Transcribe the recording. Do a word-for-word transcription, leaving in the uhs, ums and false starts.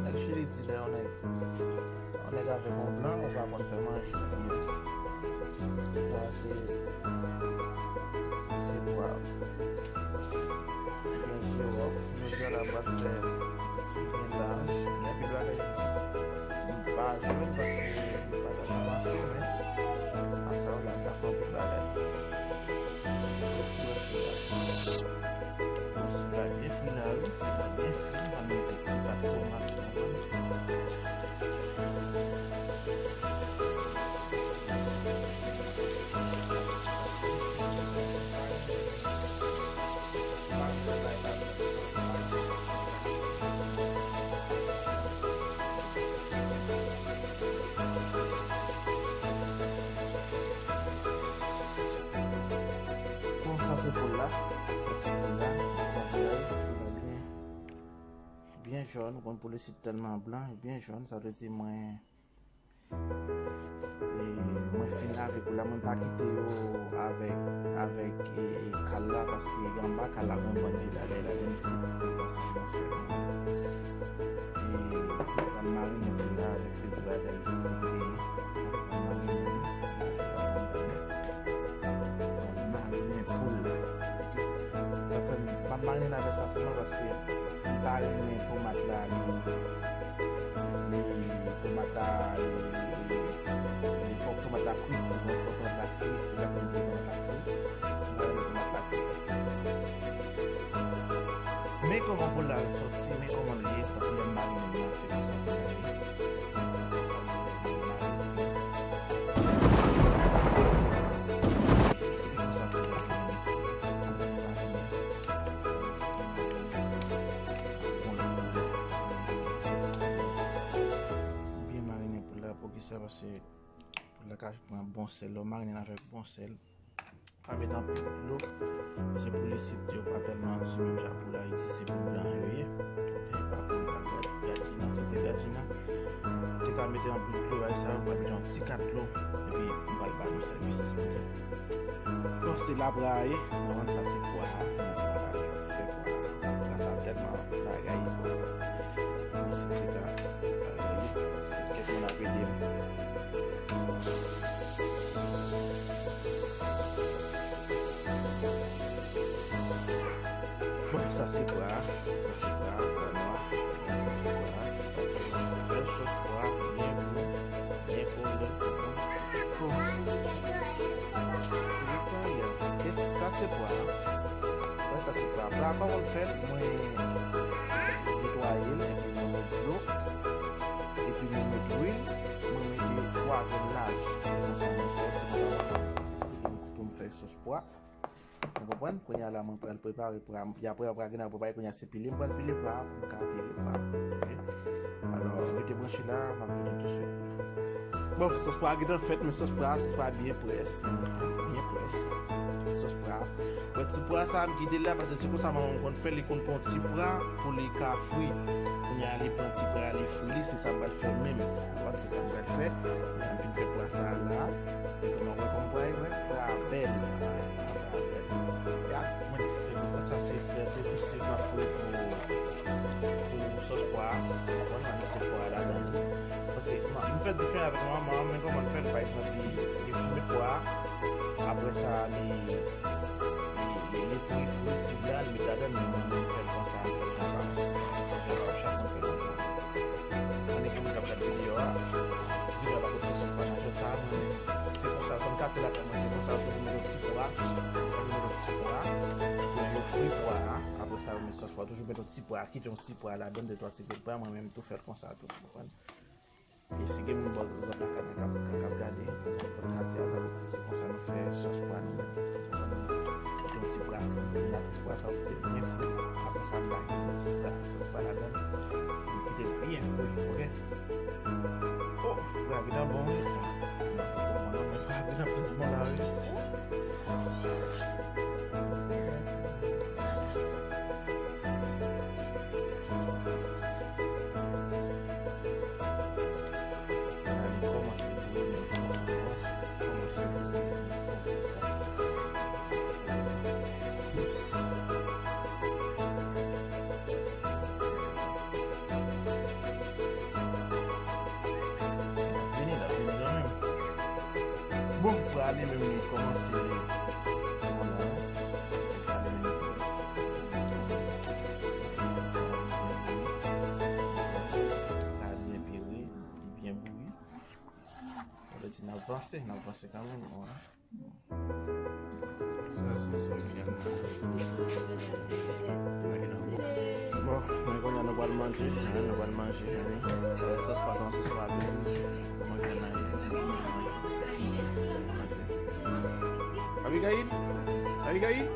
Nèg Chili di lè yon nèg, yon nèg avèk yon blan, ou pa konn fè manje. Sa se, se pwa. Gen jiwòf, jodi a la pral fè mennaj, gen anpil bagay. M pa jwenn paske m pa t ap ranse, men asa yo la ka fè anpil bagay. Bon, sila byen fri la, wi. Sila byen fri. M pral mete ti pat tomat ladan. Bon, sa se poul la. Sa se poul la. Poul la byen, byen jòn. Ou konn poul isit tèlman blan, byen jòn. Sa vle di mwen, e, mwen fin lave poul la. Mwen pa kite yo avèk, avèk, e, e, kal la, paske anba kal la gon bann vye bagay ladan isit. Konsa mwen fè. E, mwen pral marinen poul la avèk de ti bagay ki byen. Mwen pral marinen li. Mwen pral marinen poul la. Sa fè m, m ap marinen avèk sa sèlman paske m pa renmen tomat la, li, li, tomat la, li, li, li, li fòk tomat la kwit, ou fòk tomat la fri, deja pou m tomat la fri, m pa renmen tomat la kwit. Men kòman poul la resòti, men kòman l ye, tankou lè m marinen l la, se konsa poul la ye. Se konsa poul la ye. Se konsa poul la ye. Byen marinen poul la, poukisa? Paske poul la ka pran bon sèl. Lè w marinen l avèk bon sèl, pa met anpil dlo. Paske poul isit yo pa tèlman di menm jan poul Ayiti, se poul blan yo ye. E pa poul pa gad-, gadjina, si te gadjina, ou te ka mete anpil dlo, bay sa, ou pa mete yon ti kat dlo, epi m pral ba nou sèvis. Ok. Bon, se la pwa a ye. Mwen, sa se pwa a. Mwen, pwa a, se pwa a. Pwa sa tèlman bagay. Mwen, se te ka bagay. Se kèk moun ap ede m. Bon, sa se pwa a. Sa se pwa a, pwa nwa. Sa se pwa a. Bèl sòs pwa, byen gou, byen kole. Bon. Sa se pwa. Wè, sa se pwa. Pwa a, kòman m fè l? Mwen netwaye l, epi mwen met dlo, epi mwen met lwil, mwen mete twa grenn laj. Se konsa mwen fè, se konsa mwen esplike m pou m fè sòs pwa. Ou konprann? Kounye a la, mwen pral prepare pwa. Epi apre, apre gen nan prepare, kounye a se pile, mwen pral pile pwa pou m ka pire pwa. Ok? Alò, rete branche la, m ap vini tousuit. Bon, sòs pwa a gentan fèt, men sòs pwa, sòs pwa byen près, men byen près. Ti sòs pwa. Wè, ti pwa sa, m kite l la, paske se konsa manman m konn fè, li konn pran ti pwa pou li ka fri. Kounye a, li pran ti pwa, li fri li, se sa m pral fè menm. Ou konprann? Se sa m pral fè. Men m fin fè pwa sa la. Kòman w wè kòman pwa a bèl? Pwa a bèl. Gad, mwen, se, se, sa, se, se, se tou se m ap fouye pou, pou sòs pwa a. Konprann? Mwen mete pwa a ladan li. Paske, m, m fè diferan avèk manman m, men kòman m fè l, pa egzanp, li, li fime pwa a, apre sa, li, li, li, li pou li fri sib la, li met ladan, men mwen, mwen fè l konsa, m fè l konsa. Se jan chak moun fè l konsa. Mwen, gen moun k ap gad videyo a, videyo a pa kote sòs pwa nan jan sa, mwen, se konsa, kòm katye lakay mwen, se konsa, toujou mete yon ti pwa, toujou mete yon ti pwa, pou yo fri pwa a, apre sa, yo met sòs pwa, toujou mete yon ti pwa, kite yon ti pwa ladan, de twa ti grenn pwa, mwen menm tou fè l konsa tou, w konprann? E si gen moun bò, bò lakay mwen k ap, k ap gade, bò katye a, sa vle di se konsa nou fè sòs pwa nou menm. Mete yon ti pwa fri, la ti pwa sa ou kite byen fri, apre sa m bay sòs pwa ladan, m kite l byen fri, ok? Oh, pwa gentan bon, wi. Mwen pa gentan plis bon la, wi. Li menm li kòmanse. Bon, la, li pa vin plis. Li byen pire, li byen bouri. Sa vle di n ap vanse, n ap vanse kanmenm, wè. Sa se sou vyann. Bon, men kounye a nou pral manje, hein, nou pral manje, hein. Sòs pa t, sòs pa byen. Manje la, manje. Manje. Abigail? Abigail?